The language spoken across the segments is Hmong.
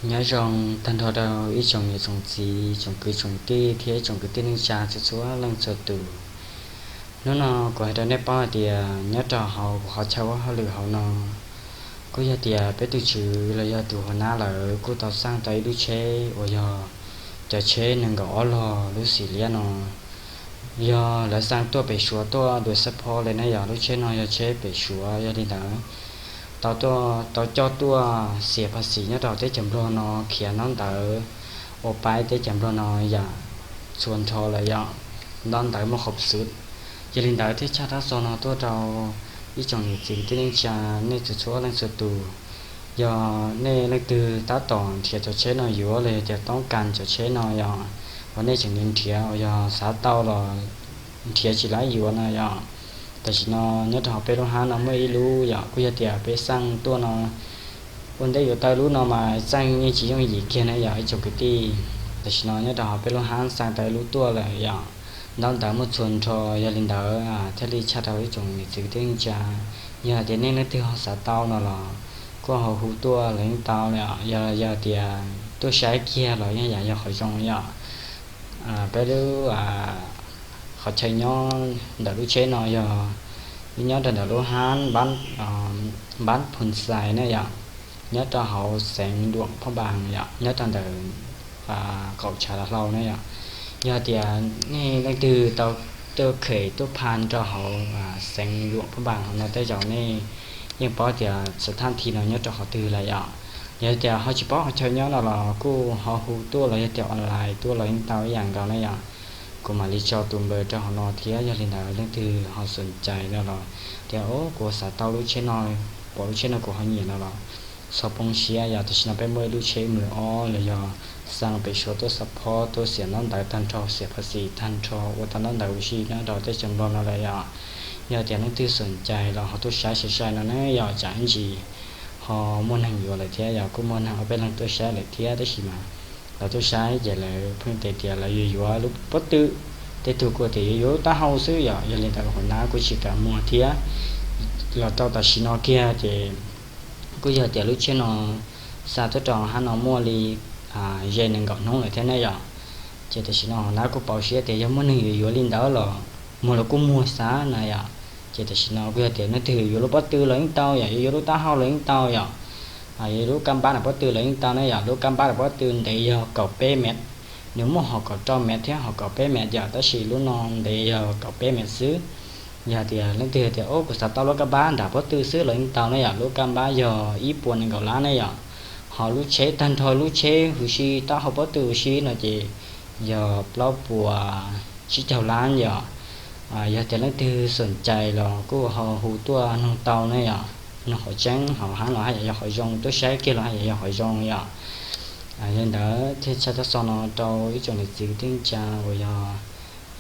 Nyob zoo tag nrho rau ib tsoom niam tsoom txiv, tsoom kwv tsoom tij thiab ib tsoom kwv tij neej tsa txhua txhua leej txhua tus. Hnub no kuv hais rau nej paub hais tias nyob rau hauv kuv qhov chaw ua hauj lwm hauv no, kuj yog tias peb tus tswv los yog tus hauv nab lawv kuj tau xaj tau ib lub tsheb uas yog cov tsheb nees nkaum ob log lub xim liab no. Yog lawv xaj tuaj pem Suav tuaj dua xab phob li na yom. Lub tsheb no yog tsheb pem Suav, yog li ntawd tau tuaj, tau coj tuaj xiam phaj xim nyob rau teb chaws Nplog no, khiav ntaub ntawv ua paib teb chaws Nplog no yam txhua nrho lawm yom. Ntaub ntawv muaj qhov xwm. Yog li ntawd thiaj tshaj tab xov no tuaj rau ib tsoom niam txiv kwv tij neej tsa, nej txhua txhua leej txhua tus. Yog nej leej twg tab tom nrhiav cov tsheb no yuav los yog tias toob kas cov tsheb no yom, uas nej tseem nrhiav uas yog xav tau los nrhiav tsis laib yuav no yom, tam sim no nyob rau hauv peb lub hab no muaj ib lub yom. Kuj yog tias peb xaj tuaj no, ua ntej yuav tau lub no mas txaj yeej tsis yooj yim kiag na yom ib tsoom kwv tij. Tam sim no nyob rau hauv peb lub hab xaj tau ib lub tuaj lawm yom. Ntaub ntawv muaj txhua nrho, yog li ntawd thiaj li tshaj rau ib tsoom niam txiv kwv tij neej tsa. Yog tias nej leej twg ho xav tau no los kuj ho hu tuaj los yeej tau. Yog, yog tias tuaj saib kiag los yeej yam yog qhov zoo yom. Peb lub qhov chaw nyob ntawm lub tsheb no yog nyob rau ntawm lub hab Npab Phoo Xais na yom, nyob rau hauv xeev Luam Phaj Npas yom, nyob rau ntawm qaum tshav hlau na yom. Yog tias nej leej twg tau tuaj khem tuaj pha rau hauv xeev Luam Phaj Npas hauv no tej zaum nej yeej paub tias xav thaj thi no nyob rau qhov twg lawm yom. Yog tias ho tsis paub qhov chaw nyob no los kuj ho hu tuaj los yog tias online tuaj los yeej tau ib yam nkaus na yom. Kuv mam li tso tus npawb rau hauv no thiab, yog li ntawd leej twg ho xoom cai no los tias o kuv xav tau lub tsheb no, pom lub tsheb no kuv ho nyiam no los txhob poob siab yom. Tam sim no peb muaj ib lub tsheb mws ob los yog xaj pem Suav tuaj xab phob tuaj xiam ntaub ntawv tag nrho, xiam phaj xim tag nrho, ua tau ntaub ntawv ua si nyob rau teb chaws Nplog no lawm yom. Yog tias leej twg xoom cai los ho tuaj saib sai sai no na yom, tsam ib ntsis ho muaj neeg yuav lawm thiab yom. Kuj muaj neeg ob peb leeg tuaj saib lawm thiab tab sis mas lawv tuaj saib ces lawv pheej tias lawv yuav yuav lub pob tw, tej tug kuj tias yuav yuav lub taub hau xwb yom. Yog li ntawd hauv nab kuj tsis kam muag thiab. Los rau tam sim no kiag ces kuj yog tias lub tsheb no xa tuaj rau hab no muaj li ze nees nkaum hnub lawm thiab na yom. Ces tam sim no hauv nab kuj pauv siab tias yog muaj neeg yuav yuav li ntawd los muag los kuj muag xav na yom. Ces tam sim no kuj yog tias leej twg yuav lub pob tw los yeej tau yom, yuav yuav lub taub hau los yeej tau yom. Yuav lub kab npab nram pob tw los yeej tau na yom. Lub kab npab nram pob tw ntev yog kaum peb mev, nws muaj hom kaum rau mev thiab hom kaum peb mev yom, tab sis lub no ntev yog kaum peb mev xwb. Yog tias leej twg tias o kuv xav tau lub kab npab nram pob tw xwb los yeej tau na yom. Lub kab npab yog ib puas nees nkaum lab ne yom. Ho lub tsheb tag nrho, lub tsheb huv si taub hau pob tw huv si no ces yog plaub puas tsib caug lab yom. Yog tias leej twg xoom cai los kuj ho hu tuaj noog tau ne yom. Noog qhov tseeb hauv hab los haj yam yog qhov zoo, tuaj saib kiag los haj yam yog qhov zoo yom. Yog li ntawd thiaj tshaj tab xov no rau ib tsoom niam txiv kwv tij neej tsa uas yog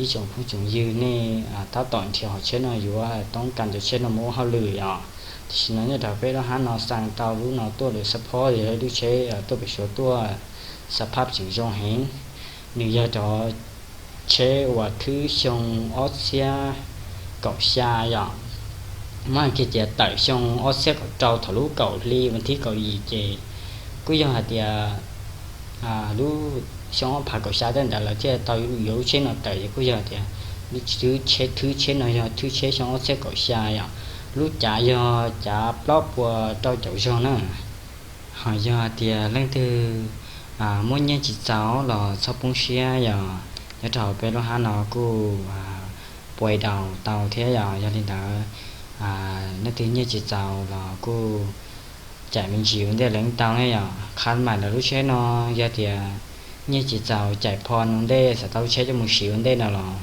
ib tsoom phooj tsoom ywg nej tab tom nrhiav hom tsheb no yuav, toob kas cov tsheb no mus ua hauj lwm yom. Tam sim no nyob rau peb lub hab no xa tau lub no tuaj lawm xab phob, yog ib lub tsheb tuaj pem Suav tuaj, xab phab tseem zoo heev. Nws yog cov tsheb uas thwb xyoo ob txhiab kaum xya yom. Muab hais kiag tias tawm xyoo ob txhiab kaum rau thaum lub kaum hli vas thib kaum yim ces kuj yog hais tias lub xyoo ob phav kaum xya tej ntawd lawv thiaj tau yuav lub tsheb no tawm, ces kuj yog tias lub tsheb, thwb tsheb no yog thwb tsheb xyoo ob txhiab kaum xya yom. Lub cav yog cav plaub puas rau caum zog na. Ho yog tias leej twg muaj nyiaj tsis txaus los txhob poob siab yom. Nyob rau peb lub hab no kuj pua daus tau thiab yom. Yog li ntawd leej twg nyiaj tsis txaus los kuj caij me ntsis ua ntej los yeej tau ne yom. Qhab mais ntawm lub tsheb no yog tias nyiaj tsis txaus caij pho ua ntej, xav tau lub tsheb coj mus siv ua ntej no los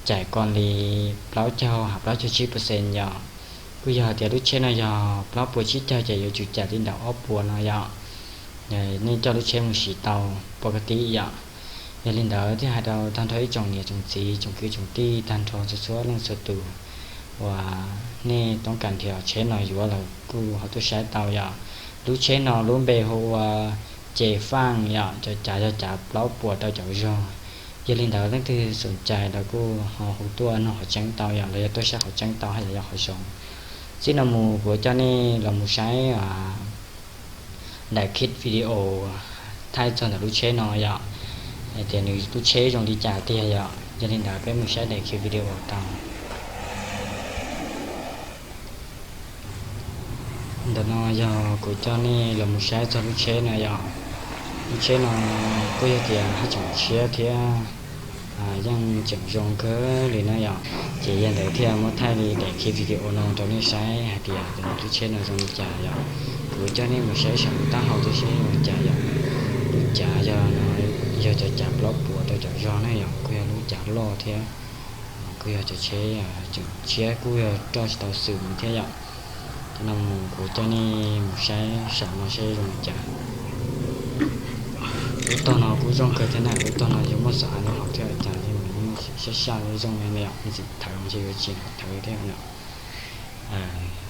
caij kom li plaub caug ha plaub caug tsib percent yom. Kuj yog tias lub tsheb no yog plaub puas tsib caug ces yuav tsum caij li ntawm ob puas no yom. Nej coj lub tsheb mus siv tau pua kag tib yom. Yog li ntawd thiaj hais rau tag nrho ib tsoom niam tsoom txiv tsoom kwv tsoom tij tag nrho txhua txhua leej txhua tus uas nej toob kas nrhiav tsheb no yuav los kuj ho tuaj saib tau yom. Lub tsheb no lub npe hu ua Ces Faaj yom, cov cav yog cav plaub puas rau caum zog. Yog li ntawd leej twg xoom cai los kuj ho hu tuaj noog qhov tseeb tau yom, los yog tuaj saib qhov tseeb tau haj yam yog qhov zoo. Txij no mus kuv coj nej los mus saib daim clip video thaij txog ntawm lub tsheb no yom, hais tias nws lub tsheb zoo li cas tiag yom. Yog li ntawd peb mus saib daim clip video tau. Ntawm no yog kuv coj nej los mus saib txog lub tsheb no yom. Lub tsheb no kuj yog tias haj tseem tshiab thiab yeej tseem zoo kawg li na yom. Ces yog ntawd thiaj muab thaij li daim clip video no rau nej saib hais tias lub tsheb no zoo li cas yom. Kuv coj nej mus saib saum lub taub hau thiab seb zoo li cas yom. Lub cav yog, yog cov cav plaub puas rau cov zog na yom, kuj yog lub cav loj thiab kuj yog cov tsheb tseem tshiab, kuj yog roj tsis tau xwm thiab yom. Cov no mus kuv coj nej mus saib saum no seb zoo li cas. Lub tog no kuj zoo kawg thiab na, lub tog no yog muaj xov av nyob hauv thiab cas, sab sab zoo li yom, ntxim thawv mas ntshe yuav tsis thawv thiab no.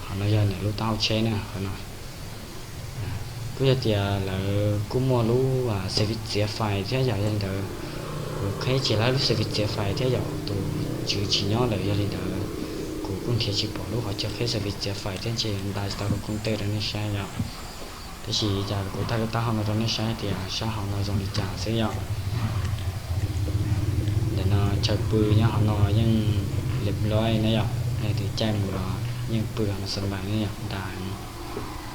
Qhov no yog nws lub taub hau tsheb na, qhov no kuj yog tias lawv kuj muaj lub xav viv txiav fais thiab yom. Yog li ntawd kuv qheb tsis laib lub xav viv txiav fais thiab yom, tus tswv tsis nyob lawm, yog li ntawd kuv kuj nrhiav tsis pom lub qhov chaw qheb xav viv txiav fais thiab ntshe yuav nta tsis tau lub koom tej rau nej saib yom. Tab sis cas kuv thaij lub taub hau no rau nej saib tias sab hauv no zoo li cas xwb yom. Ntawm no chaw pw nyob hauv no yeej liam loj na yom, tus caij mus los yeej pw hauv no xa npais ne yom, ntas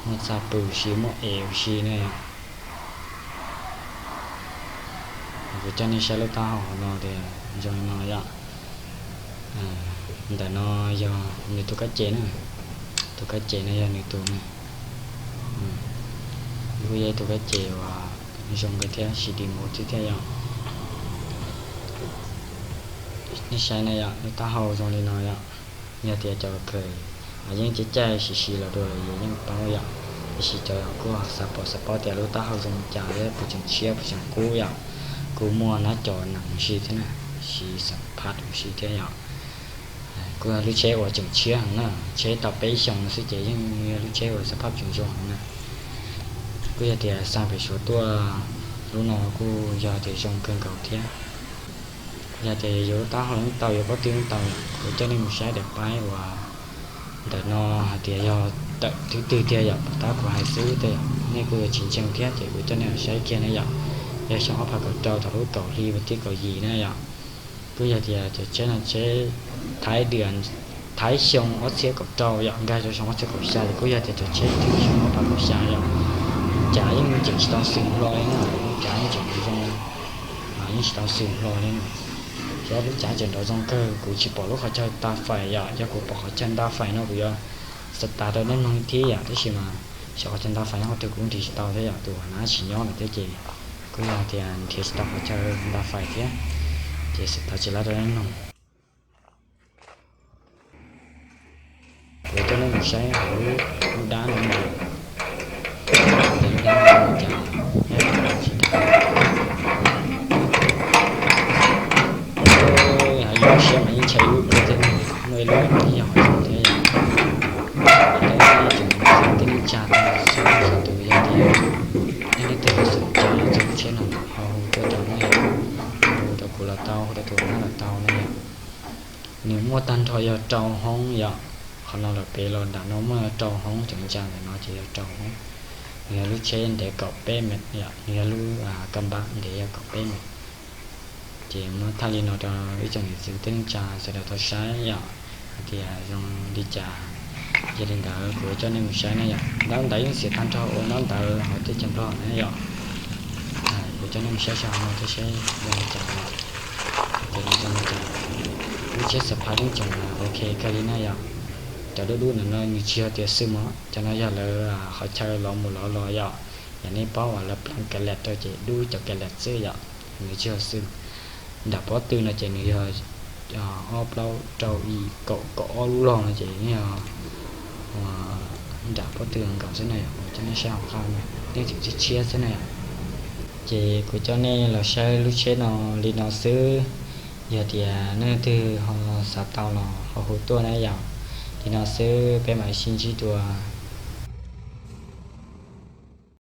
muaj txaj pw ua si, muaj es ua si ne yom. Kuv coj nej saib lub taub hau hauv no tias zoo li no yom. Ntawm no yog nws tus kab ces na, tus kab ces no yog nws tus na. Kuj yog ib tug kab ces uas zoo kawg thiab, siv di mus thiab thiab yom. Nej saib na yom, lub taub hau zoo li no yom. Yog tias cov kws yeej caij caij siv siv los dua los yeej paub yom, tiam sis cov kuj xav pom xav paub tias lub taub hau zoo li cas thiab puas tseem tshiab puas tseem kub yom. Kuj muaj nab cov nees ua si thiab na, siv xam phaj ua si thiab yom. Kuj yog lub tsheb uas tseem tshiab heev na, tsheb tau peb xyoos no xwb ces yeej yog lub tsheb uas xam phaj tseem zoo heev na. Kuj yog tias xa pem Suav tuaj lub no kuj yog tias zoo kawg nkaus thiab. Yog tias yuav lub taub hau yeej tau, yuav pob tw yeej tau. Kuv coj nej mus saib daim paib uas ntawm no hais tias yog tawm thwb twg tiag yom, pom tab kuv hais xwb tiag yom, nej kuj yuav tsis ntseeg thiab ces kuv coj nej saib kiag na yom. Yog xyoo ob phav kaum rau thaum lub kaum hli vas thib kaum yim na yom. Kuj yog tias cov tsheb no tsheb Thaib, Thaib xyoo ob txhiab kaum rau yom, nkag rau xyoo ob txhiab kaum xya ces kuj yog tias cov tsheb thwb xyoo ob phav kaum xya yom. Cav yeej tseem tsis tau xwm hlo li na, cav yeej tseem zoo, yeej tsis tau xwm hlo li na. Xyov lub cav tseem nrov zoo kawg, kuv tsis pom lub qhov chaw nta fais yom, yog kuv pom qhov chaw nta fais no kuv yuav xa tas rau nej mloog ib thib yom, tab sis mas xyov qhov chaw nta fais nyob qhov twg kuv nrhiav tsis tau thiab yom, tus uas nab tsis nyob lawm thiab ces kuj yog tias nrhiav tsis tau qhov chaw nta fais thiab, ces xa tas tsis laib rau nej mloog. Kuv coj nej mus saib hauv lub dab no, lub dab no cas tsis dag. Hav yus siab mas yeej ntshai lub kua thiab, muaj ib lub ib yam zoo thiab yom. Tib neej tsa txhua tus yog tias nej leej twg xav tso txog lub tsheb no ho hu tuaj rau na yom, hu rau kuv los tau, hu rau tus nab los tau na yom. Nws muaj tag nrho yog rau hoob yom. Qhov no lawm pem los nram no muaj rau hoob, cov ntsa ntawm no ces yog rau hoob. Nws yog lub tsheb ntev kaum peb mev yom, nws yog lub ka npab ntev yog kaum peb mev. Ces muab thaij li no rau ib tsoom niam txiv kwv tij neej tsa sawv daws tau saib yom, hais tias zoo li cas. Yog li ntawd kuv coj nej mus saib na yom, ntaub ntawv yeej xiam tag nrho ua ntaub ntawv hauv teb chaws Nplog na yom. Kuv coj nej mus saib saum no thiab seb zoo li cas yom. Ces nws zoo li cas. Lub tsheb xam phaj yeej tseem ok kawg li na yom. Cov dub dub ntawm no nws tsis yog tias xwm mog, cov no yog lawv qhov chaw lov mus lov los yom. Yog nej paub uas lawv pleev ka lam rau ces dub cov ka lam xwb yom, nws tsis yog xwm. Nram pob tw no ces nws yog ob plaub rau ib kaum kaum ob lub log no ces yog nram pob tw nkaus xwb na yom, coj nej saib hauv qab no yeej tseem tshiab tshiab xwb na yom. Ces kuv coj nej los saib lub tsheb no li no xwb. Yog tias nej leej twg ho xav tau los ho hu tuaj na yom. Li no xwb peb mam li sib ntsib dua